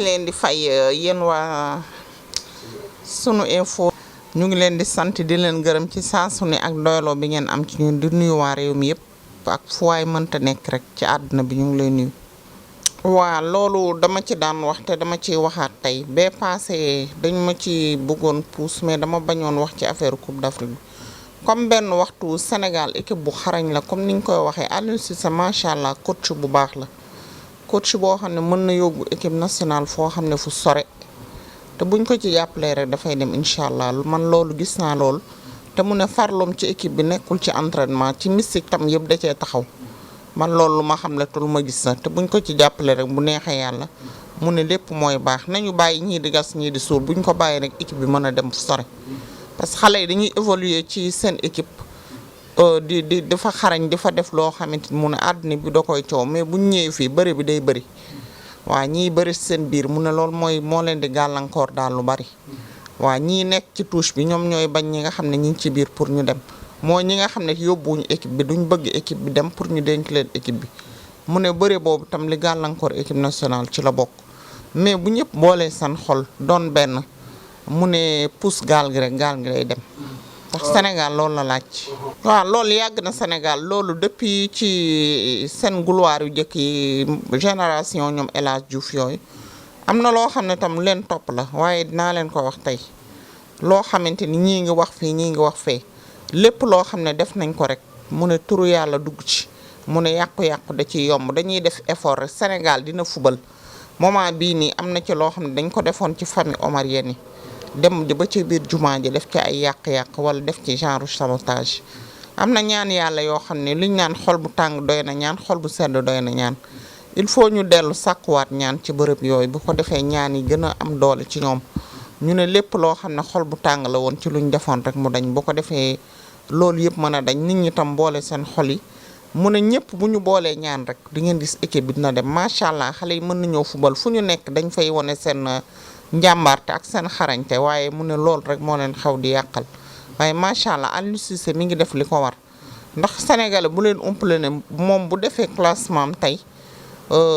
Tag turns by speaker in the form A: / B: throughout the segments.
A: leen di fay yéen waa sunu info. ñu ngi leen di sant di leen gërëm ci saa su ne ak doyloo bi ngeen am ci ñun di nuyu waa réew mi yëpp ak fu waay mënta nekk rek ci àdduna bi ñu ngi lay nuyu. waa loolu dama ci daan wax te dama ciy waxaat tey bee passé dañ ma ci bëggoon puus mais dama bañoon wax ci affaire Coupe d'Afrique bi comme benn waxtu Sénégal équipe bu xarañ la comme niñ koy waxee Alioune SALL macha allah coach bu baax la coach boo xam ne mën na yóbbu équipe nationale foo xam ne fu sore te buñ ko ci jàppalee rek dafay dem incha allah man loolu gis naa loolu te mu ne farloom ci équipe bi nekkul ci entraînement ci mystique tam yëpp da cee taxaw man loolu lu ma xam la te lu ma gis na te buñ ko ci jàppale rek bu neexee yàlla mu ne lépp mooy baax nañu bàyyi ñii di gas ñii di suul buñ ko bàyyi rek équipe bi mën a dem fu sore parce que xale yi dañuy évoluer ci seen équipe di dafa xarañ di fa def loo xamante ni mu ne àdduna bi da koy coow mais buñ ñëwee fii bëri bi day bëri waa ñii bëri seen biir mu ne loolu mooy moo leen di gàllankoor daal lu bari waa ñii nekk ci touche bi ñoom ñooy bañ ñi nga xam ne ñi ngi ci biir pour ñu dem mooy ñi nga xam ne yóbbuwuñu équipe bi duñ bëgg équipe bi dem pour ñu denc leen équipe bi mu ne bëre boobu tam li gàllankoor équipe nationale ci la bokk mais bu ñëpp boolee seen xol doon benn mu ne pousse gaal gi rek gaal gi lay dem ndax Sénégal loolu la laaj. waaw loolu yàgg na Sénégal loolu depuis ci seen gloire yu njëkk yi génération ñoom El Hadj Diouf yooyu am na loo xam ne tam leen topp la waaye dinaa leen ko wax tey loo xamante ni ñii ngi wax fii ñii ngi wax fee lépp loo xam ne def nañ ko rek mu ne turu yàlla dugg ci mu ne yàqu-yàqu da ciy yomb dañuy def effort rek Sénégal dina fubal moment bii nii am na ci loo xam ne dañ ko defoon ci famille omarienne yi dem ba ci biir jumaa ji def ci ay yàq-yàq wala def ci genre sabotage am na ñaan yàlla yoo xam ne liñ naan xol bu tàng doy na ñaan xol bu sedd doy na ñaan il faut ñu dellu sàkkuwaat ñaan ci bërëb yooyu bu ko defee ñaan yi gën a am doole ci ñoom ñu ne lépp loo xam ne xol bu tàng la woon ci luñ defoon rek mu dañ bu ko defee loolu yëpp mën a dañ nit ñi tam boole seen xol yi mu ne ñëpp bu ñu boolee ñaan rek di ngeen gis équipe bi dina dem macha allah xale yi mën nañoo fubal fu ñu nekk dañ fay wane seen njàmbaarte ak seen xarañte waaye mu ne loolu rek moo leen xaw di yàqal waaye macha allah Aliou SALL mi ngi def li ko war ndax sénégalais bu leen umpale ne moom bu defee classement am tey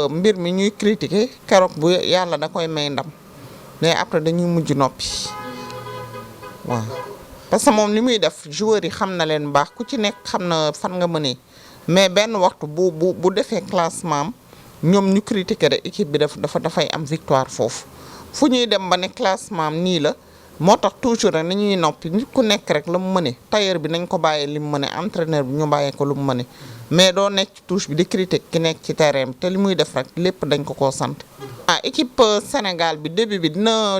A: mbir mi ñuy critiquer keroog bu yàlla da koy may ndam mais après dañuy mujj noppi waaw parce que moom li muy def joueurs yi xam na leen baax ku ci nekk xam na fan nga mënee mais benn waxtu bu defee classement am ñoom ñu critiquer rek équipe bi dafay am victoire foofu fu ñuy dem ba ne classement am nii la moo tax toujours rek nañuy noppi nit ku nekk rek la mu mëne tailleur bi nañ ko bàyyee li mu mëne entraîneur bi ñu bàyyee ko lu mu mëne mais doo nekk ci touche bi di critique ki nekk ci terrain bi te li muy def rek lépp dañ ko koo sant. équipe Sénégal bi début bi dina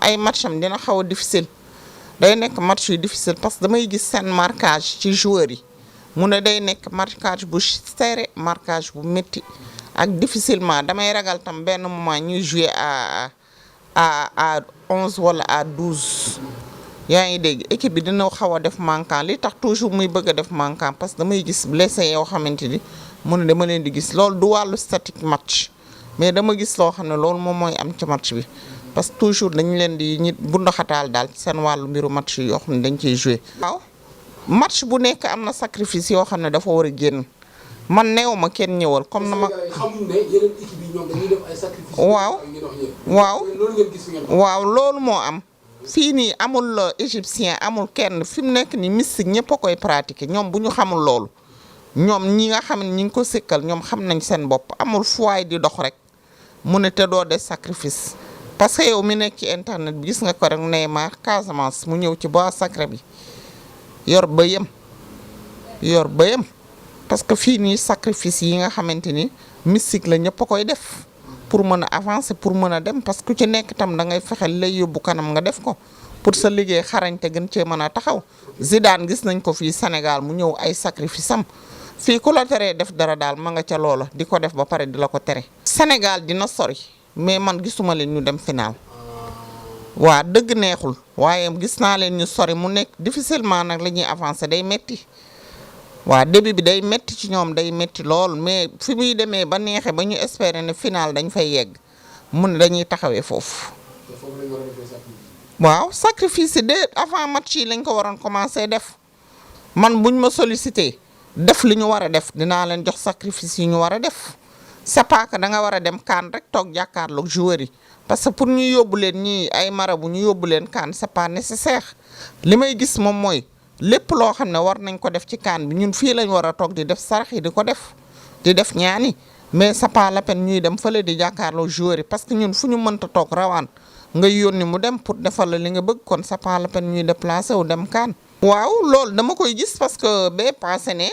A: ay match am dina xaw a difficile day nekk match yu difficile parce que damay gis seen marquage ci joueurs yi mu ne day nekk marquage bu serré marquage bu métti ak difficilement damay ragal tam benn moment ñuy jouer à 11 wala à 12 yaa ngi dégg équipe bi dina xaw a def manquant li tax toujours muy bëgg a def manquant parce que damay gis blessé yoo xamante ni mu ne dama leen di gis loolu du wàllu statique match mais dama gis loo xam ne loolu moom mooy am ci match bi parce que toujours dañu leen di ñit bu ndoxataal daal ci seen wàllu mbiru match yoo xam ne dañ ciy joué. waaw match bu nekk am na sacrifice yoo xam ne dafa war a génn man neew ma kenn ñëwal comme na ma.
B: xamuñ ne yeneen équipe yi ñoom dañuy def ay sacrifice.
A: waaw loolu moo am. fii nii amul égyptien amul kenn fi mu nekk ni mystique ñëpp a koy pratiquer ñoom bu ñu xamul loolu ñoom ñi nga xam ne ñi ngi ko sikkal ñoom xam nañ seen bopp amul fuwaay di dox rek mu ne te doo des sacrifice parce que yow mi nekk ci internet bi gis nga ko rek Neymar Casamance mu ñëw ci bois sacré bi yor bëyam parce que fii nii sacrifice yi nga xamante ni mystique la ñëpp a koy def pour mën a avancer pour mën a dem parce que ku ci nekk tam da ngay fexe lay yóbbu kanam nga def ko pour sa liggéey xarañte gën cee mën a taxaw Zidane gis nañ ko fii Sénégal mu ñëw ay sacrifice am fii ku la teree def dara daal ma nga ca loola di ko def ba pare di la ko tere. Sénégal dina sori mais man gisuma leen ñu dem final waa dëgg neexul waaye gis naa leen ñu sori mu nekk difficilement nag la ñuy avancer day metti waa début bi day metti ci ñoom day metti lool mais fi muy demee ba neexee ba ñu espérer ne final dañ fay yegg mu ne dañuy taxawee foofu. waaw sacrifice de avant match yi lañ ko waroon commencer def man buñ ma sollicité def li ñu war a def dinaa leen jox sacrifice yi ñu war a def c'est pas que da nga war a dem kaan rek toog jàkkaarloog joueurs yi parce que pour ñu yóbbu leen ñii ay marabu ñu yóbbu leen kaan c'est pas nécessaire li may gis moom mooy lépp loo xam ne war nañ ko def ci kaan bi ñun fii lañ war a toog di def sarax yi di ko def di def ñaani mais c'est pas la peine ñuy dem fële di jàkkaarloog joueurs yi parce que ñun fu ñu mënta toog rawaan nga yónni mu dem pour defal la li nga bëgg kon c'est pas la peine ñuy déplacé wu dem kaan. waaw loolu dama koy gis parce que bee passé ne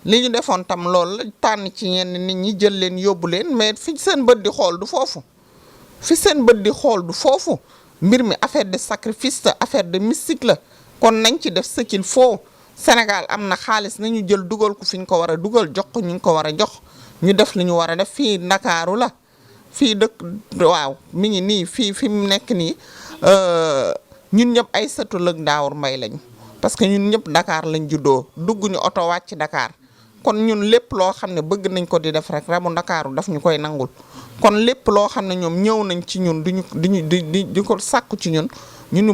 A: li ñu defoon tam loolu la tànn ci ñenn nit ñi jël leen yóbbu leen mais fi seen bët di xool du foofu fi seen bët di xool du foofu mbir mi affaire de sacrifice la affaire de mystique la kon nañ ci def ce qu'il faut Sénégal am na xaalis nañu jël dugal ko fi ñu ko war a dugal jox ko ñu ngi ko war a jox ñu def li ñu war a def fii Ndakaaru la fii dëkk waaw mi ngi nii fi mu nekk nii ñun ñëpp ay sëtu lëg Daawur Mbay lañu parce que ñun ñëpp Dakar lañ juddoo dugguñu oto wàcc Dakar kon ñun lépp loo xam ne bëgg nañ ko di def rek rabu Ndakaaru daf ñu koy nangul kon lépp loo xam ne ñoom ñëw nañ ci ñun di ko sàkku ci ñun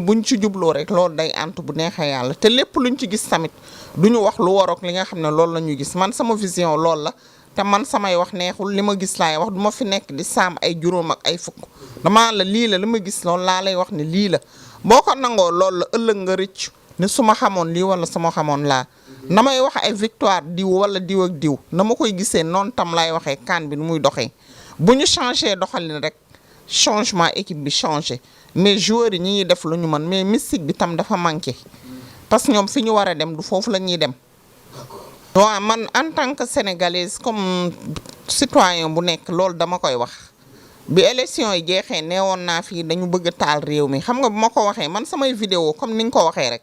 A: buñ ci jubloo rek loolu day antu bu neexee yàlla te lépp luñ ci gis tamit duñu wax lu waroog li nga xam ne loolu la ñu gis man sama vision loolu la te man samay wax neexul li ma gis laay wax du ma fi nekk di saam ay juróom ak ay fukk dama la lii la li ma gis loolu laa lay wax ne lii la boo ko nangoo loolu la ëllëg nga rëcc ne su ma xamoon lii wala su ma xamoon laa na may wax ay victoire diw wala diw ak diw na ma koy gisee noonu tam lay waxee kaan bi nu muy doxee bu ñu changé doxalin rek changement équipe bi changé mais joueurs yi ñi ngi def lu ñu mën mais mystique bi tam dafa manqué parce que ñoom fi ñu war a dem du foofu la ñuy dem. waaw man en tant que sénégalaise comme citoyen bu nekk loolu dama koy wax bi élection yi jeexee neewoon naa fii dañu bëgg a taal réew mi xam nga bu ma ko waxee man samay vidéo comme ni nga ko waxee rek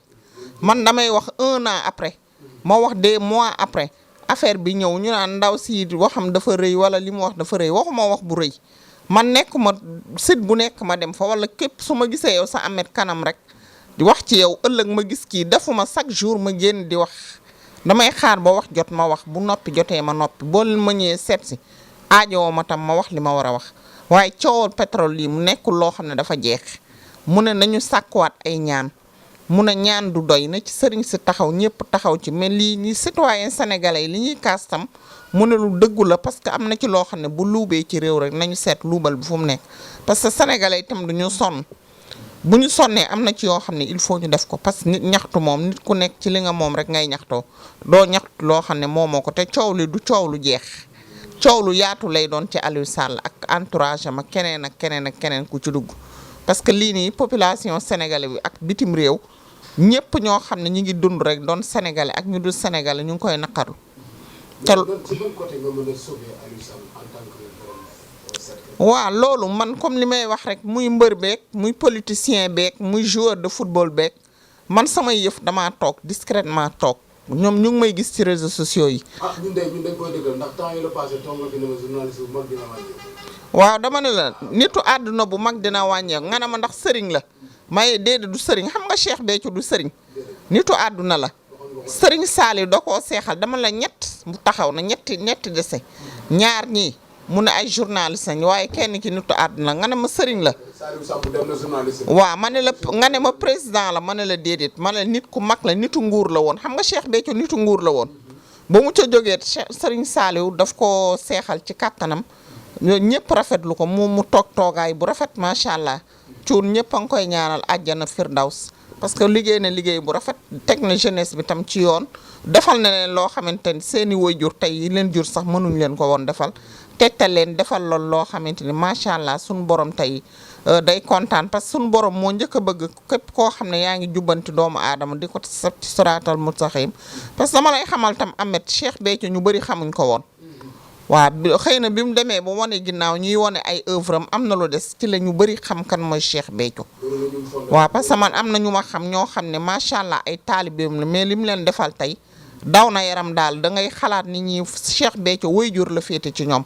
A: man damay wax 1 an après ma wax des mois après affaire bi ñëw ñu naan ndaw si waxam dafa rëy wala li mu wax dafa rëy waxuma wax bu rëy man nekkuma site bu nekk ma dem fa wala képp su ma gisee yow sa amet kanam rek di wax ci yow ëllëg ma gis kii defuma chaque jour ma génn di wax damay xaar ba wax jot ma wax bu noppi jotee ma noppi boo leen ma ñëwee seet si aajowoo ma tam ma wax li ma war a wax waaye coowal pétrole lii mu nekkul loo xam ne dafa jeex mu ne nañu sàkkuwaat ay ñaan mu ne ñaan du doy na ci sëriñ si taxaw ñëpp taxaw ci mais lii ñi citoyen sénégalais yi li ñuy kaas tam mu ne lu dëggu la parce que am na ci loo xam ne bu luubee ci réew rek nañu seet luubal bi fu mu nekk parce que sénégalais itam duñu sonn bu ñu sonnee am na ci yoo xam ne il faut ñu def ko parce que nit ñaxtu moom nit ku nekk ci li nga moom rek ngay ñaxtoo doo ñaxtu loo xam ne moomoo ko te coow li du coow lu jeex coow lu yaatu lay doon ci Alioune Sall ak entourage am ak keneen ak keneen ak keneen ku ci dugg parce que lii nii population sénégalais bi ak bitim réew ñëpp ñoo xam ne ñu ngi dund rek doon sénégalais ak ñu dul sénégalais ñu ngi koy naqaru. te waaw loolu man comme li may wax rek muy mbër beeg muy politicien beeg muy joueur de football beeg man samay yëf damaa toog discrètement toog ñoom ñu ngi may gis ci réseaux sociaux yi.
B: ñun dañ koy déglu ndax temps yii la passé toog nga fi ne ma journaliste bu mag dina wàññeeku.
A: waaw dama ne la nitu àdduna bu mag dina wàññeeku nga ne ma ndax sëriñ la may déedéet du sëriñ xam nga Cheikh Béthio du sëriñ nitu àdduna la sëriñ Saliou da koo seexal dama la ñett mu taxaw na ñetti dese ñaar ñii. mu ne ay journaliste lañ waaye kenn ki nitu àdduna nga ne ma sëriñ la. waaw ma ne la nga ne ma président la ma ne la déedéet ma ne la nit ku mag la nitu nguur la woon xam nga Cheikh Béthio nitu nguur la woon. ba mu ca jógee sëriñ Saliou daf ko seexal ci kattanam ñëpp rafetlu ko mu toog toogaay bu rafet macha allah cuun ñëpp a ngi koy ñaanal àjjana firdaws parce que liggéey na liggéey bu rafet teg na jeunesse bi tam ci yoon defal na leen loo xamante ni seeni waajur tey yi leen jur sax mënuñ leen ko woon defal. tegtal leen defal loolu loo xamante ni macha allah suñu borom tey day kontaan parce que suñu borom moo njëkk a bëgg képp koo xam ne yaa ngi jubbanti doomu aadama di ko sab ci siraatal mustaqim parce que dama lay xamal tam Ahmed Cheikh Béthio ñu bëri xamuñ ko woon. waaw xëy na bi mu demee ba wane ginnaaw ñuy wane ay œuvre am na lu des ci la ñu bëri xam kan mooy Cheikh Béthio. waaw parce que man am na ñu ma xam ñoo xam ne macha allah ay taalibeem la mais li mu leen defal tey daw na yaram daal da ngay xalaat ni ñi Cheikh Béthio waajur la féete ci ñoom.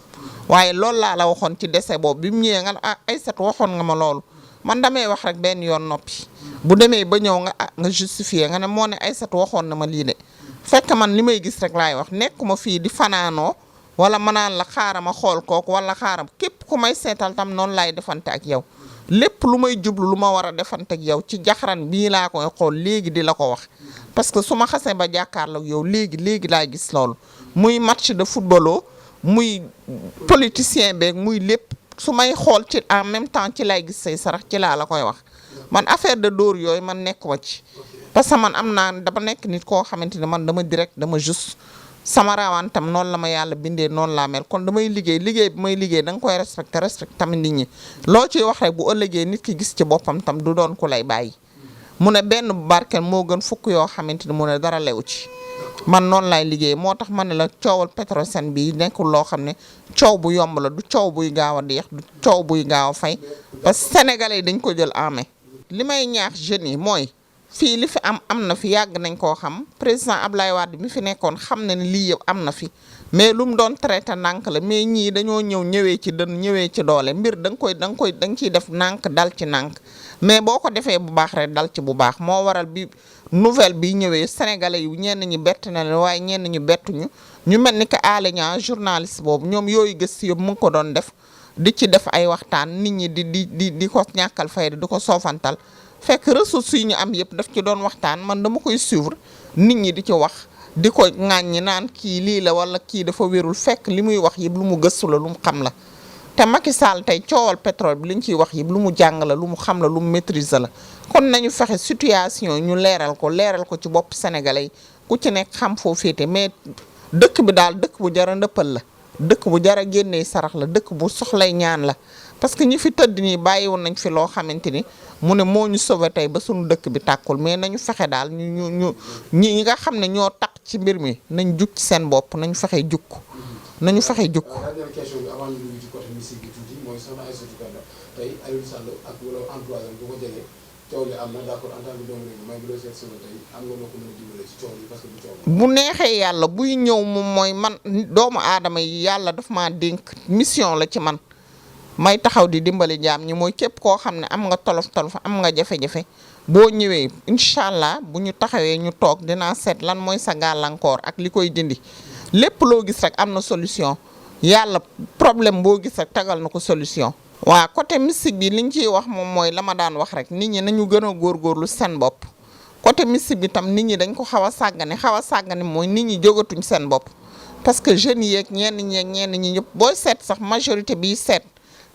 A: waaye loolu laa la waxoon ci décès boobu bi mu ñëwee nga Aïssatou waxoon nga ma loolu man damay wax rek benn yoon noppi bu demee ba ñëw nga justifier nga ne moo ne Aïssatou waxoon na ma lii de fekk man li may gis rek laay wax nekkuma fii di fanaanoo wala ma naan la xaaral ma xool kooku wala xaaral képp ku may seetal tam noonu laay defante ak yow lépp lu may jublu lu ma war a defante ak yow ci jaxaran bii laa koy xool léegi di la ko wax parce que su ma xasee ba jàkkaarloog yow léegi laa gis loolu muy match de football muy politicien beeg muy lépp su may xool ci en même temps ci lay gis say sarax ci laa la koy wax man affaire de dóor yooyu man nekkuma ci parce que man am naa dama nekk nit koo xamante ne man dama direct dama juste sama raawaan tam noonu la ma yàlla bindee noonu laa mel kon damay liggéey bi may liggéey da nga koy respecté tamit nit ñi loo ciy wax rek bu ëllëgee nit ki gis ci boppam tam du doon ku lay bàyyi mu ne benn bu barkeel moo gën fukk yoo xamante ni mu ne dara lew ci man noonu laay liggéey moo tax ma ne la coowal Petrosen bi nekkul loo xam ne coow bu yomb la du coow buy gaaw a deex du coow buy gaaw a fay parce que sénégalais yi dañ ko jël en main li may ñaax jeunes yi mooy fii li fi am na fi yàgg nañ koo xam président Ablaye Wade mi fi nekkoon xam na ne lii yëpp am na fi mais lu mu doon traité nànk la mais ñii dañoo ñëwee ci dën ñëwee ci doole mbir da nga ciy def nànk dal ci nànk mais boo ko defee bu baax rek dal ci bu baax moo waral bi nouvelle bi ñëwee sénégalais yu ñenn ñi bett na leen waaye ñenn ñi bettuñu ñu mel ni que Alioune journaliste boobu ñoom yooyu gëstu yëpp mu ngi ko doon def di ci def ay waxtaan nit ñi di ko ñàkkal fayda di ko soofantal fekk ressources yi ñu am yëpp daf ci doon waxtaan man dama koy suivre nit ñi di ci wax di ko ŋàññi naan kii lii la wala kii dafa wérul fekk li muy wax yëpp lu mu gëstu la lu mu xam la te Macky Sall tey coowal pétrole bi li ñu ciy wax yëpp lu mu jàng la lu mu xam la lu mu maîtriser la kon nañu fexe situation ñu leeral ko ci bopp sénégalais yi ku ci nekk xam foo féete mais dëkk bi daal dëkk bu jara ndëppal la dëkk bu jara génnee sarax la dëkk bu soxlay ñaan la parce que ñi fi tëdd nii bàyyiwoon nañ fi loo xamante ni mu ne moo ñu sauvé tey ba suñu dëkk bi tàkkul mais nañu fexe daal ñi nga xam ne ñoo taq ci mbir mi nañ jug ci seen bopp nañu fexe jukk nañu fexe jukk.
B: dernière question bi avant ñu dugg ci côté musique bi tuuti mooy soxna Aissatou tey Alioune Sall ak wala employé bu ko jegee coow li am na d'accord en tant que doomu réew may bu la seet solo tey am nga noo ko mën a dimbale ci coow li parce que du coow
A: bu neexee yàlla buy ñëw moom mooy man doomu aadama yi yàlla daf maa dénk mission la ci man may taxaw di dimbali jaam ñi mooy képp koo xam ne am nga tolof am nga jafe-jafe boo ñëwee incha allah bu ñu taxawee ñu toog dinaa seet lan mooy sa gàllankoor ak li koy dindi lépp loo gis rek am na solution yàlla problème boo gis rek tagal na ko solution. waa côté mystique bi liñ ciy wax moom mooy la ma daan wax rek nit ñi nañu gën a góorgóorlu seen bopp côté mystique bi tam nit ñi dañ ko xaw a sàggane mooy nit ñi jógatuñ seen bopp parce que jeunes yeeg ñenn ñi ñëpp booy seet sax majorité bi seet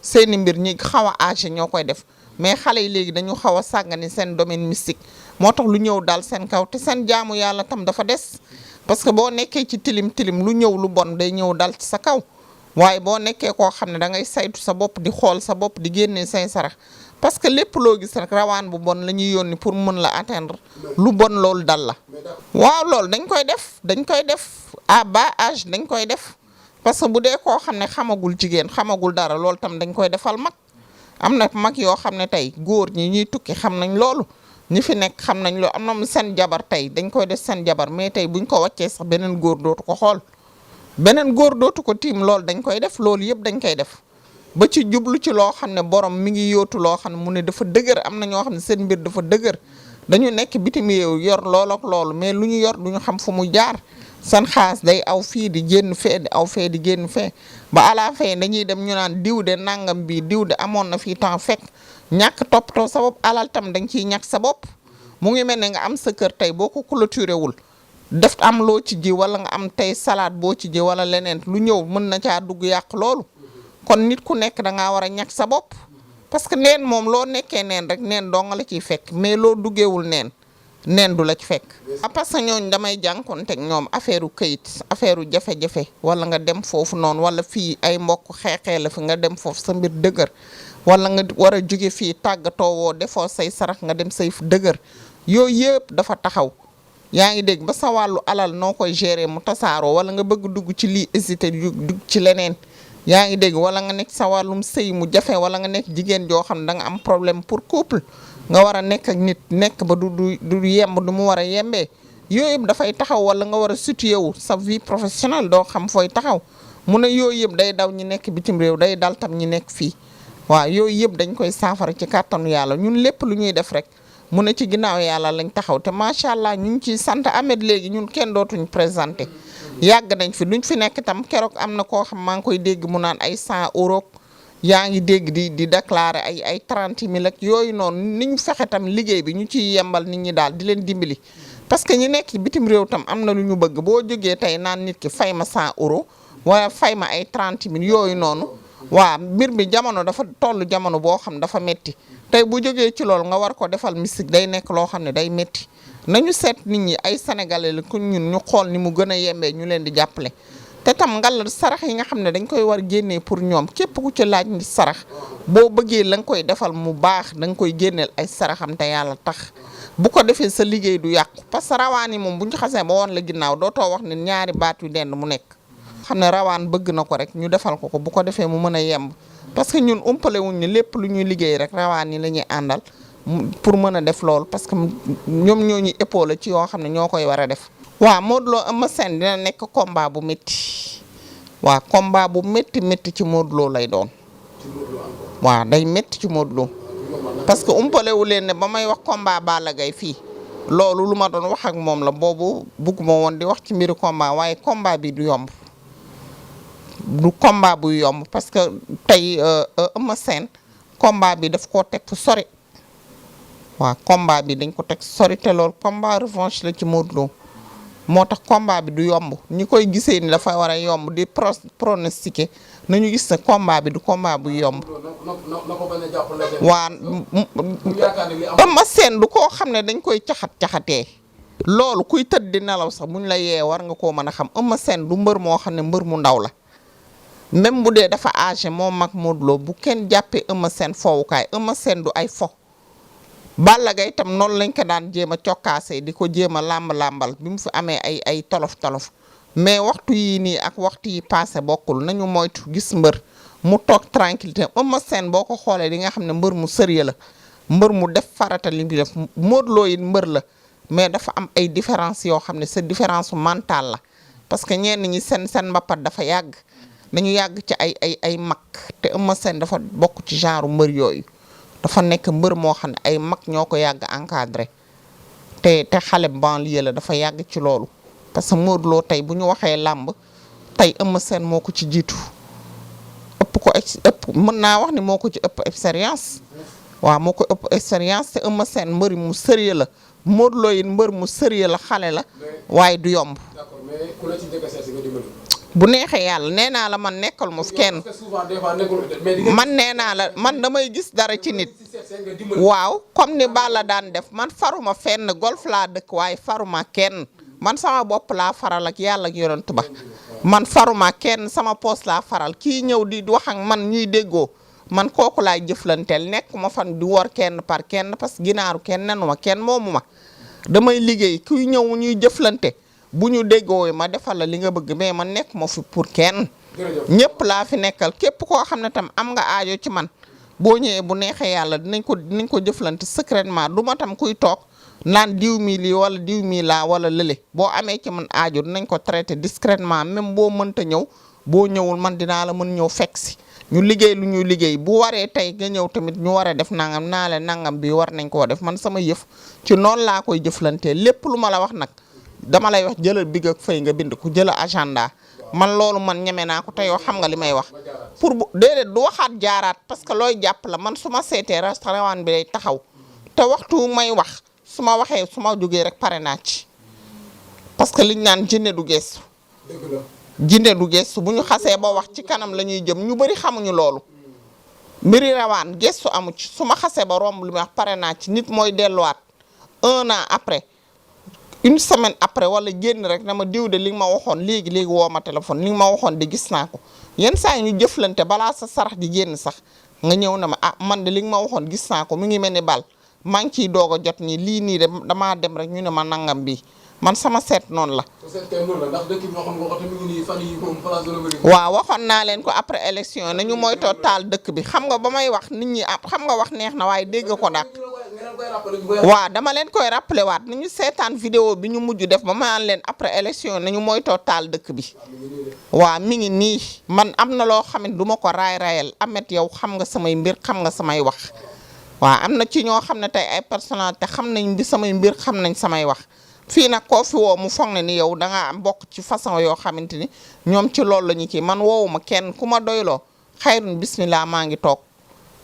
A: seeni mbir ñi xaw a âgé ñoo koy def mais xale yi léegi dañu xaw a sàggane seen domaine mystique moo tax lu ñëw daal seen kaw te seen jaamu yàlla tam dafa des parce que boo nekkee ci tilim lu ñëw lu bon day ñëw dal ci sa kaw waaye boo nekkee koo xam ne da ngay saytu sa bopp di xool sa bopp di génnee say sarax parce que lépp loo gis rek rawaan bu bon la ñuy yónni pour mën la atteindre lu bon loolu dal la waaw loolu dañ koy def à bas âge dañ koy def parce que bu dee koo xam ne xamagul jigéen xamagul dara loolu tam dañ koy defal mag am na mag yoo xam ne tey góor ñi ñuy tukki xam nañ loolu ñi fi nekk xam nañ loolu am na seen jabar tey dañ koy def seen jabar mais tey buñ ko wàccee sax beneen góor dootu ko xool beneen góor dootu ko tiim loolu dañ koy def loolu yëpp dañ koy def ba ci jublu ci loo xam ne borom mi ngi yóotu loo xam ne mu ne dafa dëgër am na ñoo xam ne seen mbir dafa dëgër dañu nekk bitim réew yor lool ak loolu mais lu ñu yor duñu xam fu mu jaar seen xaas day aw fii di génn fee di aw fee di génn fee ba à la fin dañuy dem ñu naan diw de nangam bii diw de amoon na fii temps fekk ñàkk toppatoo sa bopp alal tam dañ ciy ñàkk sa bopp mu ngi mel ne nga am sa kër tey boo ko clôturé wul def am loo ci ji wala nga am tey salade boo ci ji wala leneen lu ñëw mën na caa dugg yàq loolu kon nit ku nekk da ngaa war a ñàkk sa bopp parce que neen moom loo nekkee neen rek neen doo nga la ciy fekk mais loo duggeewul neen du la ci fekk. parce que ñooñu damay jànkoonteeg ñoom affaire u këyit affaire u jafe-jafe wala nga dem foofu noonu wala fii ay mbokk xeexee la fi nga dem foofu sa mbir dëgër wala nga war a jóge fii tàggatoo woo defoo say sarax nga dem say fu dëgër yooyu yëpp dafa taxaw. yaa ngi dégg ba sa wàllu alal noo koy gérer mu tasaaroo wala nga bëgg dugg ci lii hésité dugg ci leneen yaa ngi dégg wala nga nekk sa wàllum sëy mu jafe wala nga nekk jigéen joo xam ne da nga am problème pour couple nga war a nekk ak nit nekk ba du yemb du mu war a yembee yooyu yëpp dafay taxaw wala nga war a situé wu sa vie professionnelle doo xam fooy taxaw mu ne yooyu yëpp day daw ñi nekk bitim réew day dal tam ñi nekk fii waaw yooyu yëpp dañ koy saafara ci kàttanu yàlla ñun lépp lu ñuy def rek mu ne ci ginnaaw yàlla lañ taxaw te macha allah ñu ngi ciy sant Ahmed léegi ñun kenn dootuñ présenté yàgg nañ fi duñ fi nekk tam keroog am na koo xam maa ngi koy dégg mu naan ay 100 euros yaa ngi dégg di déclarer ay 30 000 ak yooyu noonu ni ñu fexe tam liggéey bi ñu ciy yembal nit ñi daal di leen dimbali. parce que ñi nekk bitim réew tam am na lu ñu bëgg boo jógee tey naan nit ki fay ma 100 euros wala fay ma ay 30 000 yooyu noonu waaw mbir mi jamono dafa toll jamono boo xam dafa metti tey bu jógee ci loolu nga war ko defal mystique day nekk loo xam ne day metti nañu seet nit ñi ay sénégalais la ku ñun ñu xool ni mu gën a yembee ñu leen di jàppale te tam ngal sarax yi nga xam ne dañ koy war génnee pour ñoom képp ku ci laaj ni sarax boo bëggee la nga koy defal mu baax da nga koy génneel ay saraxam te yàlla tax bu ko defee sa liggéey du yàqu parce que rawaan yi moom bu ñu xasee ba woon la ginnaaw dootoo wax ne ñaari baat yu dend mu nekk xam ne rawaan bëgg na ko rek ñu defal ko bu ko defee mu mën a yemb parce que ñun umpale wuñ ne lépp lu ñuy liggéey rek rawaan yi la ñuy àndal pour mën a def loolu parce que ñoom ñoo ñu épaulé ci yoo xam ne ñoo koy war a def. waaw Modou Lo Eumeu Sène dina nekk combat bu métti waaw combat bu métti ci Modou Lo lay doon waaw day métti ci Modou Lo parce que umpale wu leen ne ba may wax combat Balla Gaye fii loolu lu ma doon wax ak moom la boobu bugguma woon di wax ci mbiru combat waaye combat bi du yomb. du combat bu yomb parce que tey Eumeu Sène combat bi daf koo teg fu sori waaw combat bi dañ ko teg sori te loolu combat revanche la ci Modou Lo moo tax combat bi du yomb ñi koy gisee ni dafa war a yomb di pronostiquer nañu gis ne combat bi du combat bu yomb waa Eumeu Sène du koo xam ne dañ koy caxatee loolu kuy tëdd di nelaw sax buñ la yee war nga koo mën a xam Eumeu Sène du mbër moo xam ne mbër mu ndaw la même bu dee dafa âgé moo mag Modou Lo bu kenn jàppee Eumeu Sène foowukaay Eumeu Sène du ay fo Balla Gaye itam noonu lañ ko daan jéem a cokkaasee di ko jéem a làmbal bi mu fi amee ay tolof mais waxtu yii nii ak waxtu yi passé bokkul nañu moytu gis mbër mu toog tranquillité Eumeu Sène boo ko xoolee di nga xam ne mbër mu sérieux la mbër mu def farata li mu def Modou Lo it mbër la mais dafa am ay différence yoo xam ne sa différence mentale la parce que ñenn ñi seen mbappat dafa yàgg dañu yàgg ci ay mag te Eumeu Sène dafa bokk ci genre mbër yooyu dafa nekk mbër moo xam ne ay mag ñoo ko yàgg encadré te xale banlieue la dafa yàgg ci loolu parce que Modou Lo tey bu ñu waxee làmb tey Eumeu Sène moo ko ci jiitu ëpp mën naa wax ni moo ko ci ëpp expérience waaw moo ko ëpp expérience te Eumeu Sène mbër mu sérieux la Modou Lo it mbër mu sérieux la xale la waaye du yomb bu neexee yàlla nee naa la man nekkal ma fi kenn man nee naa la man damay gis dara ci nit waaw comme ni Balla daan def man faruma fenn golf laa dëkk waaye faruma kenn man sama bopp laa faral ak yàlla ak yonent ba man faruma kenn sama poos laa faral kii ñëw di wax ak man ñuy déggoo man kooku laay jëflanteel nekkuma fan di wor kenn par kenn parce que ginaaru kenn nenuma kenn moomu ma damay liggéey kuy ñëw ñuy jëflante bu ñu déggoo ma defal la li nga bëgg mais man nekk ma fi pour kenn ñëpp laa fi nekkal képp koo xam ne tam am nga aajo ci man boo ñëwee bu neexee yàlla dinañ ko jëflante secrètement du ma tam kuy toog naan diw mi lii wala diw mi laa wala lële boo amee ci man aajo dinañ ko traité discrètement même boo mënta ñëw boo ñëwul man dinaa la mën ñëw fekk si ñu liggéey lu ñuy liggéey bu waree tey nga ñëw tamit ñu war a def nangam naa leen nangam bi war nañ koo def man sama yëf ci noonu laa koy jëflantee lépp lu ma la wax nag dama lay wax jëlal big ak fay nga bind ko jëlal agenda man loolu man ñeme naa ko te yow xam nga li may wax pour bu déedéet du waxaat jaaraat parce que looy jàpp la man su ma seetee restaurant bi lay taxaw te waxtu may wax su ma waxee su ma jógee rek pare naa ci parce que liñ naan jinne du gestu jinne du gestu bu ñu xasee ba wax ci kanam la ñuy jëm ñu bëri xamuñu loolu mbiri rawaan gestu amu ci su ma xasee ba romb li may wax pare naa ci nit mooy delluwaat 1 an après une semaine après wala génn rek dama diw de li nga ma waxoon léegi woo ma téléphone li nga ma waxoon de gis naa ko yenn saa yi ñu jëflante balaa sa sarax di génn sax nga ñëw na ma ah man de li nga ma waxoon gis naa ko mu ngi mel ni bal maa ngi ciy doog a jot nii lii nii de damaa dem rek ñu ne ma nangam bi man sama seet noonu la. waaw waxoon naa leen ko après élection nañu moytoo taal dëkk bi xam nga ba may wax nit ñi xam nga wax neex na waaye dégg ko nag. waaw dama leen koy rappelé waat nañu seetaan vidéo bi ñu mujj def ba ma leen après élection nañu moytoo taal dëkk bi. waaw mi ngi nii man am na loo xam ne du ma ko raay-raayal amet yow xam nga samay mbir xam nga samay wax. waaw am na ci ñoo xam ne tey ay personnalité xam nañ bi samay mbir xam nañ samay wax. fii nag koo fi woo mu foog ne ni yow da ngaa am bokk ci façon yoo xamante ni ñoom ci loolu la ñu kii man woowuma kenn ku ma doyloo xayrun bismillah maa ngi toog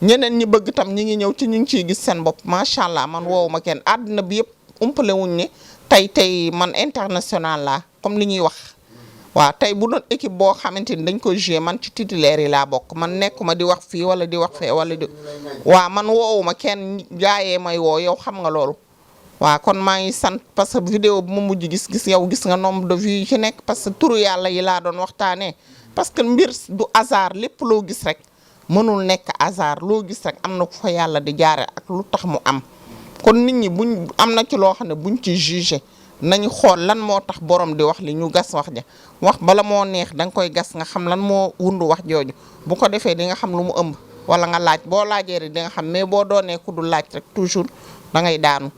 A: ñeneen ñi bëgg tam ñi ngi ñëw ci ñu ngi ciy gis seen bopp macha allah man woowuma kenn àdduna bi yëpp umpale wuñ ne tey man international laa comme li ñuy wax waaw tey bu doon équipe boo xamante ni dañ ko joué man ci titulaire yi laa bokk man nekkuma di wax fii wala di wax fee wala di waaw man woowuma kenn jaayee may woo yow xam nga loolu waaw kon maa ngi sant parce que vidéo bu ma mujj gis yow gis nga nombre de vues yi ci nekk parce que turu yàlla yi laa doon waxtaanee parce que mbir du hasard lépp loo gis rek mënul nekk hasard loo gis rek am na ku fa yàlla di jaare ak lu tax mu am kon nit ñi buñ am na ci loo xam ne buñ ci jugé nañu xool lan moo tax borom di wax li ñu gas wax ja wax bala moo neex da nga koy gas nga xam lan moo wundu wax jooju bu ko defee di nga xam lu mu ëmb wala nga laaj boo laajee rek di nga xam mais boo doonee ku du laaj rek toujours da ngay daanu